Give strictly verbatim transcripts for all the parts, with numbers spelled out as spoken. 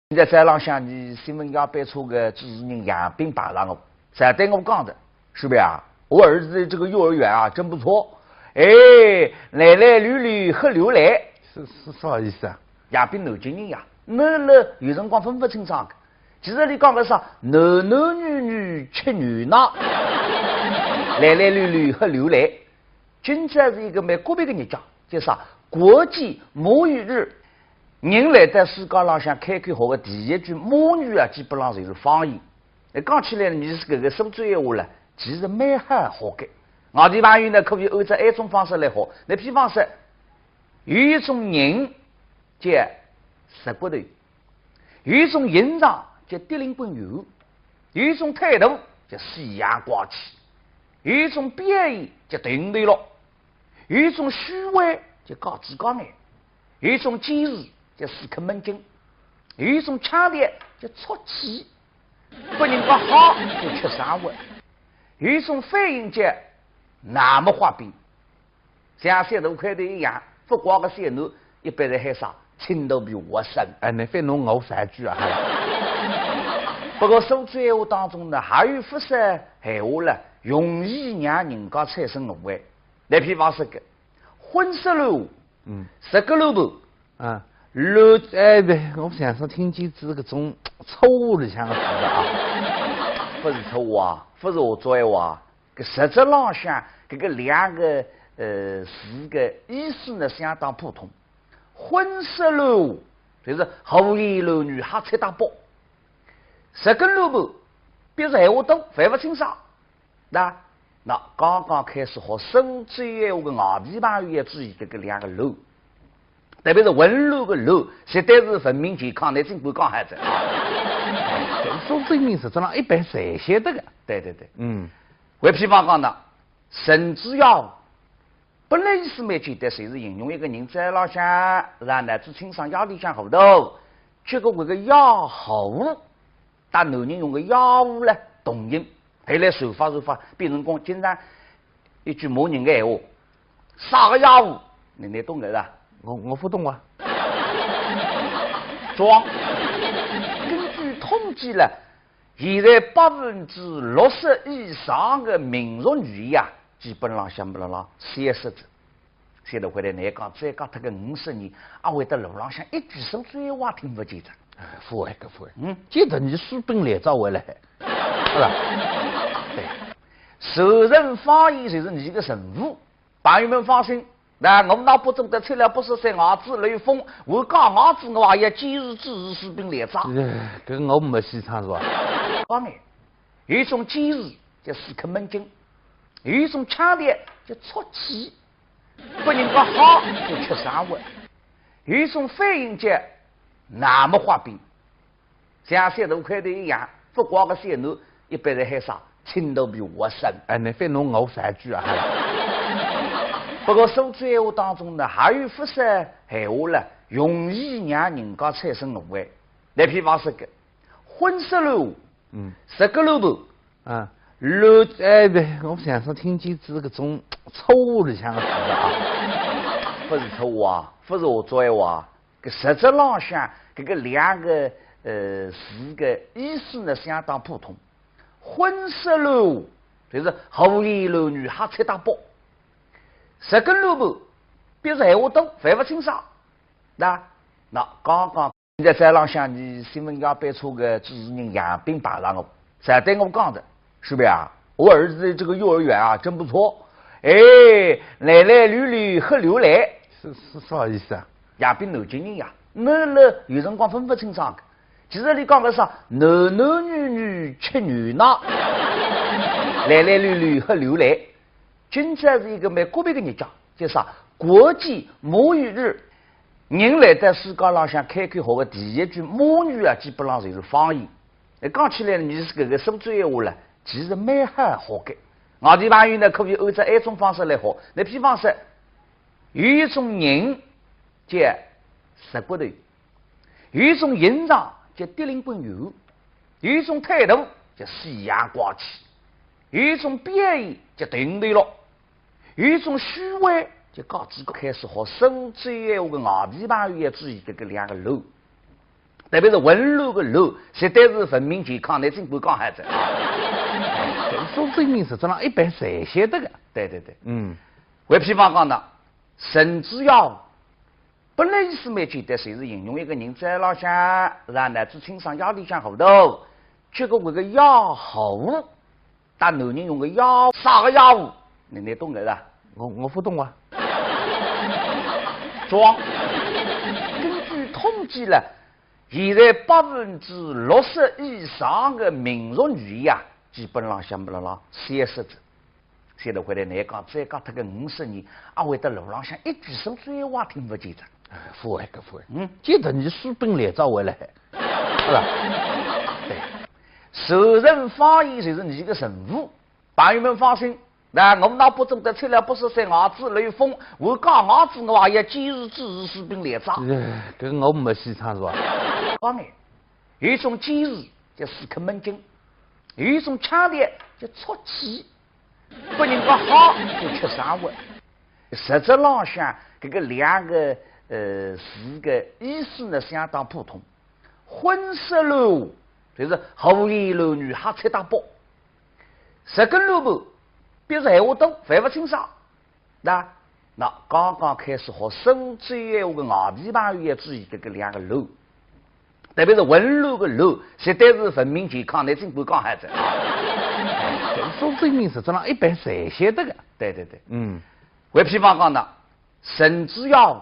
现在早浪向呢，新闻界别出个主持人杨斌碰着我，才对我讲的，是不是啊？我儿子这个幼儿园啊，真不错。哎，男男女女很流来。是，是啥意思啊？杨斌南京人呀，那了有辰光分不清爽的。其实你讲个啥，男男女女吃牛奶，男男女女很流来。今朝是一个蛮特别的日子，叫啥？国际母语日。人来到世界浪向开口学的第一句母语啊，基本上就是方言。那讲起来呢，你是搿个苏州闲话了，其实蛮好学的。外地朋友呢，可以按照埃种方式来学。那比方说，有一种人叫石骨头，有一种形状叫跌零滚圆，有一种态度叫西洋怪气，有一种表演叫顶头落，有一种虚伪叫假子假眼，有一种见识叫死磕门经，有一种腔调叫出气，不人家好就吃生活，有一种反应叫那么滑冰。 像小大块头一样，勿光个小囡，一般人喊啥青头皮活生。哎，侬非弄我三句啊，哈。不过苏州闲话当中呢，还有勿少闲话了，容易让人家产生误会。来，比方说个，昏色乱，嗯，十个乱头，啊，乱，哎，对，我想说听见这个种错误里向的词的啊，勿是错误啊，勿是我做闲话啊。 搿实质浪向搿个两个呃字个意思呢相当普通。昏色乱，就是胡言乱语瞎七搭八。十个乱头，表示闲话多，分勿清爽。那那刚刚开始学苏州闲话个外地朋友要注意搿个两个乱。 特别是混乱个乱，绝对是文明健康，侬尽管讲好仔啊。苏州人实质上一般侪晓得个。对对对，嗯。还比方讲呢，神之药，本来意思蛮简单，就是形容一个人早浪向是吧，脑子清爽，夜里向糊涂，结果搿个夜壶，搭男人用个夜壶嘞，同音，后来传法传法，变成讲经常一句骂人个闲话，啥个夜壶，侬侬懂个是吧？我我勿懂啊。装。根据统计呢，现在百分之六十以上个民族语言啊，基本浪向辣辣消失脱。现在回来来讲，再隔脱个五十年，阿会得路浪向一句苏州闲话听勿见哉。哎，勿会个，勿会。嗯，见得侬水兵来早回来，是吧？对，传承方言就是侬个任务。 朋友们放心，那我拿不准得出来不是三牙子雷锋，我讲牙子我还要坚持支持士兵连长。搿搿我没戏唱是吧？当然，有一种坚持叫死磕门经，有一种腔调叫出气，不人家好就吃生活，有一种反应叫那么滑冰。 像小大块头一样，勿光个小囡，一般人喊啥青头皮活生。哎，侬非弄我三句啊，哈。不过苏州闲话当中呢，还有勿少闲话了，容易让人家产生误会。来，比方说个，昏色乱，嗯，十个乱头，啊，乱，哎，对，我想说听见这个种错误里向的词啊，勿是错误啊，勿是我做闲话啊。 搿实质浪向搿个两个呃字个意思呢相当普通。昏色乱，就是胡言乱语瞎七搭八。十个乱头，表示闲话多，分勿清爽。那那刚刚现在早浪向呢，新闻界别出个主持人杨斌碰着我，才对我讲的，是不是啊？我儿子这个幼儿园啊，真不错。哎，男男女女很流来。是是啥意思啊？杨斌南京人呀，那了有辰光分勿清爽个。其实你讲个啥，男男女女吃牛奶，男男女女很流来。今朝是一个蛮特别个日脚，叫啥？国际母语日。人来到世界浪向开口学个第一句母语啊，基本上就是方言。那讲起来呢，侬是搿个苏州闲话了，其实蛮好学个。外地朋友呢，可以按照埃种方式来学。那比方说，有一种人叫石骨头，有一种形状叫跌零滚圆，有一种态度叫西洋怪气，有一种表演叫顶头落，有一种虚伪叫假子假。开始学苏州闲话个外地朋友要注意搿个两个乱。特别是混乱个乱，绝对是文明健康，侬尽管讲好哉。搿种证明实质上一般侪晓得个。对对对。嗯。还譬方讲呢，神之夜壶，本来意思蛮简单，就是形容一个人早浪向是吧，脑子清爽，夜里向糊涂，结果搿个夜壶，搭男人用个夜壶，啥个夜壶？侬侬懂个是吧？我我勿懂啊。装。根据统计了，现在百分之六十以上个民族语言啊，基本浪向辣辣消失脱。现在回来侬讲，再隔脱个五十年，阿会得路浪向一句苏州闲话听勿见哉？哎，勿会个，勿会。嗯。记得侬书本来早回来，是吧？对。传承方言就是侬个任务。朋友们放心，那我们那不正在吹了不是三伢子雷锋，我讲伢子我也坚持支持士兵连长。哎，搿个我没戏唱是吧？当然，有一种坚持叫死磕门经，有一种腔调叫出气，拨人家好就吃生活。实质浪向搿个两个呃字个意思呢相当普通，昏色乱舞，就是胡言乱语瞎七搭八。十根乱盘，别是闲话多，分勿清爽。那那刚刚开始学苏州闲话个外地朋友要注意搿个两个乱，特别是混乱个乱，绝对是文明健康，侬尽管讲好哉。搿种证明实质上一般侪晓得个。对对对。嗯。还譬方讲呢，神之夜壶，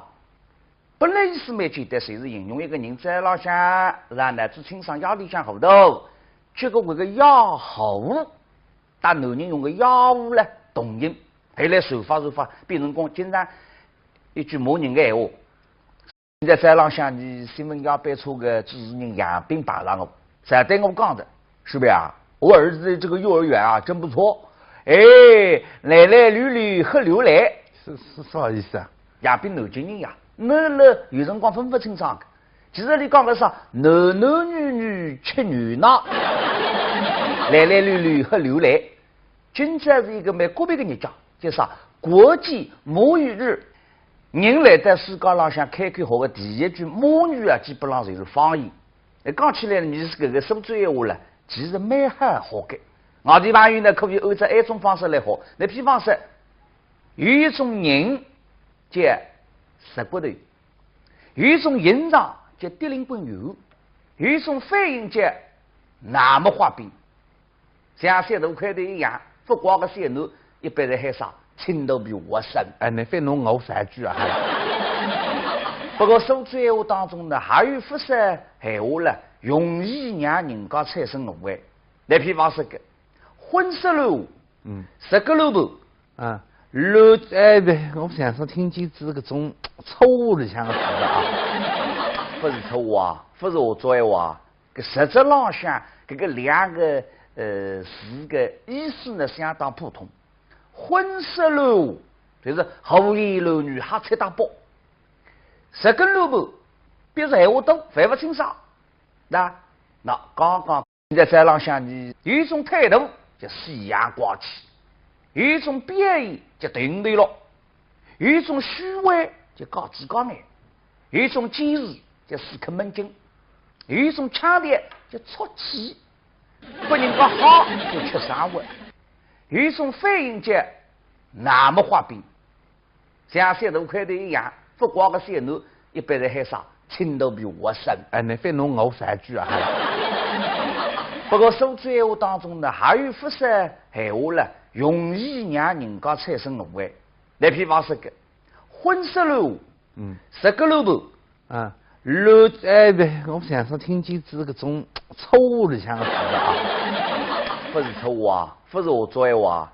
本来意思蛮简单，就是形容一个人早浪向是吧，脑子清爽，夜里向糊涂，结果搿个夜壶，搭男人用个夜壶唻，同音，后来传法传法，变成讲经常一句骂人个闲话。现在早浪向侬新闻界班车个主持人杨斌碰着我，侪对我讲的，是不是啊？我儿子这个幼儿园啊，真不错，哎，来来绿绿黑溜来。是是啥意思啊？杨斌南京人呀，侬辣有辰光分勿清爽个。其实伊讲个啥，男男女女吃牛奶，来来绿绿黑溜来。今朝是一个蛮特别个日脚，叫啥？国际母语日。人来到世界浪向开口学个第一句母语啊，基本上就是方言。哎，讲起来呢，侬是搿个苏州闲话了，其实蛮好学个。外地朋友呢，可以按照埃种方式来学。侬譬方说，有一种人叫石骨头，有一种形状叫跌零滚油，有一种反应叫南木花饼。像小大块头一样，勿光个小囡，一般侪喊啥青头皮活生。哎，侬反侬我三句啊，还。不过苏州闲话当中呢，还有勿少闲话了，容易让人家产生误会。侬譬方说个，昏色乱舞，嗯。石骨乱盘，啊，乱，哎，对，我常常听见仔搿种错误里向个词啊。勿是错误啊，勿是我做闲话啊。 搿实质浪向搿个两个呃字个意思呢相当普通，昏色乱舞，就是胡言乱语瞎七搭八。石骨乱盘，别是闲话多，分勿清爽。那那刚刚现在早浪向呢，有一种态度叫西洋怪气，有一种表演叫顶头落。 有一种虚伪叫假子假眼，有一种坚持叫死磕门经，有一种腔调叫出气，拨人家好就吃生活，有一种反应叫南木花饼，像小大块头一样，勿光个小囡，一般侪喊啥青头皮活生。哎，侬反侬我三句啊，还。不过苏州闲话当中呢，还有勿少闲话了，容易让人家产生误会。 侬譬方说个，昏色乱舞，嗯。石骨乱盘，啊，乱，哎，对，我常常听见仔搿种错误里向个词啊。勿是错误啊，勿是我做闲话啊。